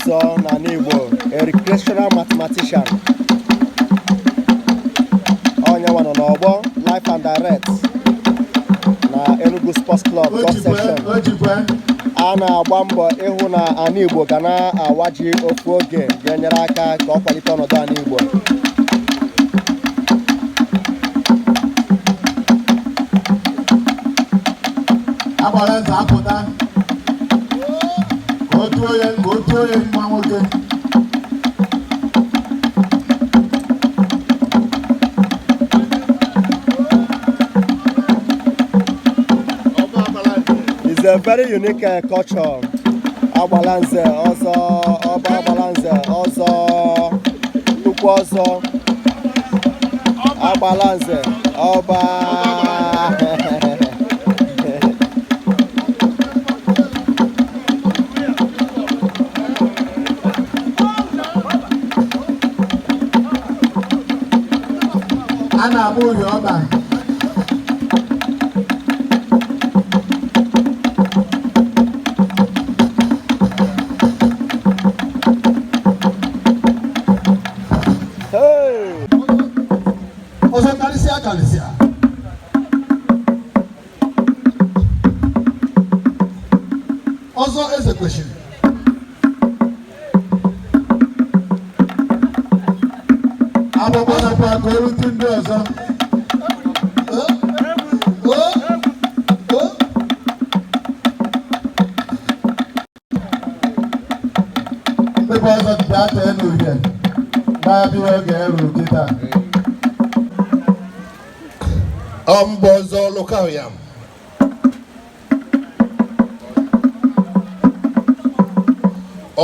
Ọzọ n'ala Igbo, a recreational mathematician. Onye nwa nọ n'ọgbọ live and direct na Enugu Sports Club O golf jikwe, section. o jikwe. A na-agba mbọ ịhụ na ala Igbo ga na-awa ji ofu oge ga-enyere aka ka ọ kwalite ọnọdụ ala Igbo. Agbara nze apụta ka o tuo ya, ka o tuo ya nwa nwoke. It's a very unique culture. Agbalanze ọzọ, ọba Agbalanze ọzọ, nnukwu ọzọ, Agbalanze ọba. A na-agba uhie ọba. Hey! Ọzọ karịsịa karịsịa. Ọzọ eze kwesịrị. Agbakwanakwa ka o rute ndị ọzọ. O, o, o. Ndị bụ ọzọ bịa tee n'uhie na-abịa oge eru kịta. Ọmbọ ọzọ lụkayam.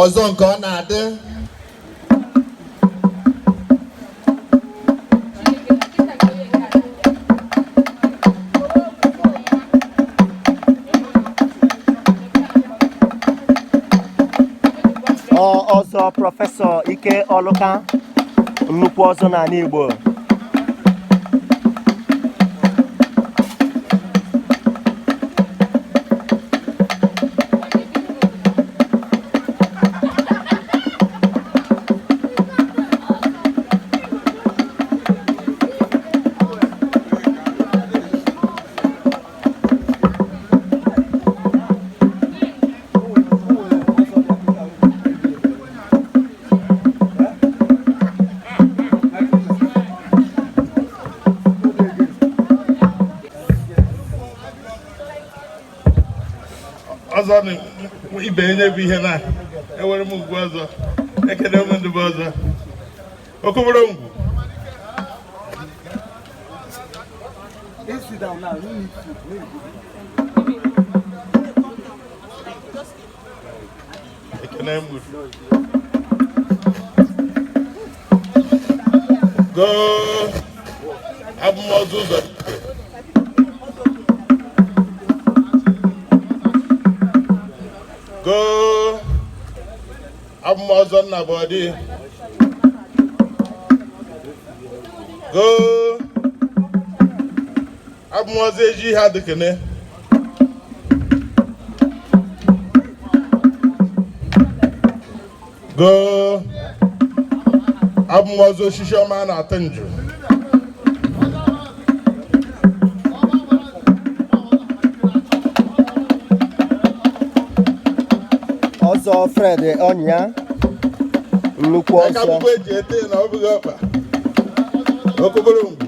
Ọzọ nke ọ na-adị. Ọ ọzọ Prọfesọ Ike Ọlụka, nnukwu ọzọ n'ala Igbo. Ọzọ na ibe enye bụ ihe na ewere m ugwu ọzọ ekele m ndị bụ ọzọ okoboro ngwu. Ekene m uru. Goo abụ m ọzọ ụzọ. Goo abụ m ọzọ nna bụ ọdị. Goo abụ m ọzọ eji ihe adịkene. Goo abụ m ọzọ osisi ọma a na-atụ njụ. Ọzọ Fred Ọnya, nnukwu Aka ọzọ. akwụkwọ eji ete na ọ bụghị ọkpa. Okoboro ngwu.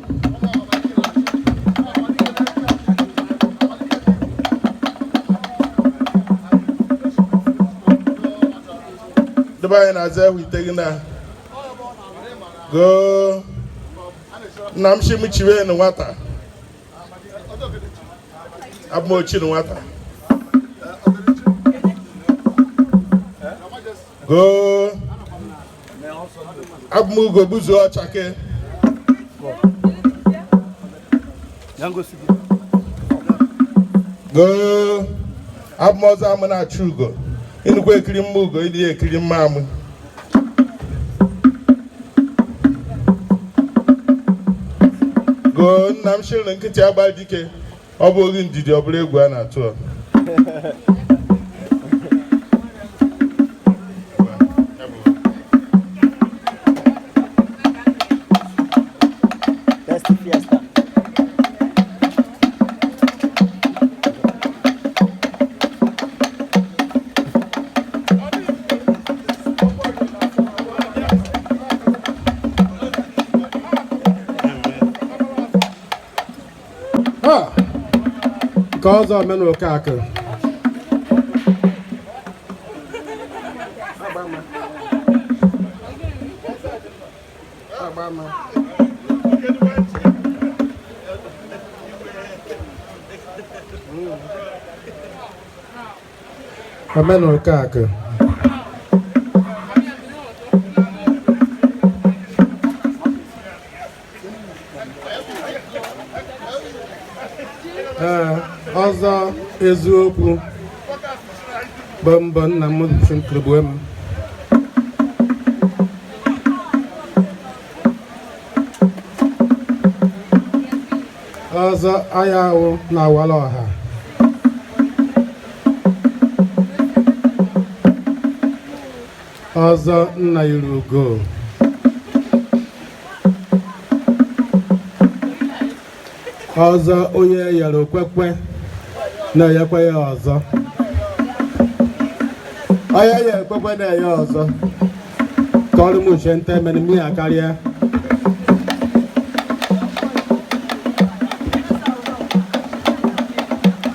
Debe anyị na-aza ehu ite gị na goo nna m shi m chiwe na nwata abụ m ochi na nwata goo abụ m ugo gbuzuo ọchake. Goo abụ m ọzọ amụ na-achụ ugo ịnụkwa ekiri mma ugo ịdị ekiri mma amụ. Goo nna m shiri nkịtị agba dike ọ bụ oge ndidi ọ bụrụ egwu a na-atụ ọ. Ka ọzọ omenụkakụ. Omenụkakụ. Ee, ọzọ eziokwu bụ mbọ nna m chụnkrigbuo m. Ọzọ ayaawụ na awala ọha. Ọzọ nna yiri ugo. Ọzọ onye yere okwekwe na-enyekwa ya ọzọ. Onye ya ekwekwe na-enye ọzọ. Ka ọrụ m uche nte mere m ya karịa.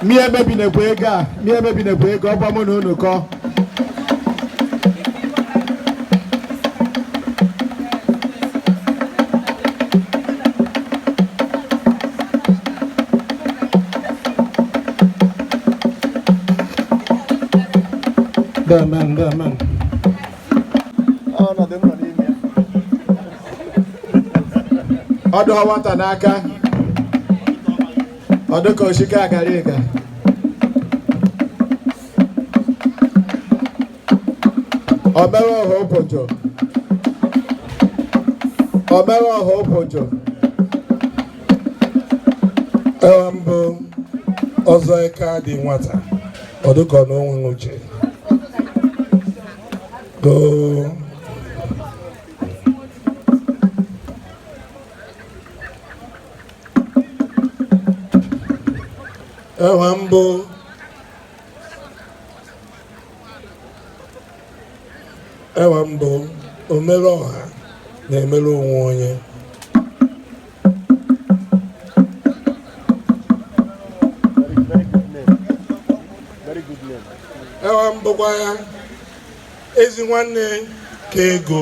Mie emebinekwa ego a, mie emebinekwa ego, ọkwa mụ na unu kọọ. Demen, demen. Ọnọdụ m nọ n'ime ya. Ọ dụọ nwata n'aka, ọ dịka oshike akarịka. Omere ọha ụpụjụ. Omere ọha ụpụjụ. Ewa mbụ ọzọ eke dị nwata, ọ dịka ọ na onwe uche. Goo. Ewa mbụ ewa mbụ omere ọha na-emere onwe onye. Very good name. Very good name. Ewa mbụkwa ya ezi nwanne ka ego.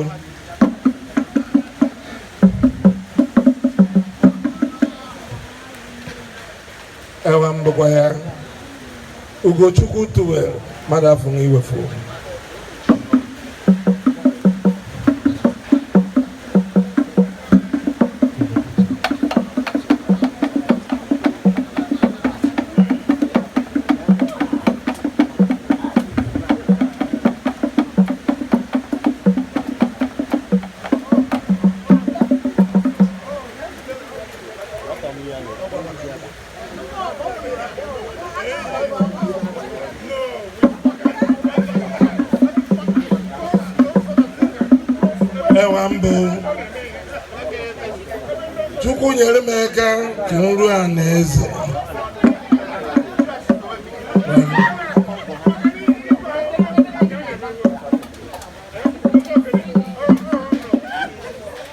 Ewa mbụkwa ya Ugochukwu tụwere mmadụ afọ iwefu. Ewa mbụ Chukwu nyere m aka ka m ruo anaeze.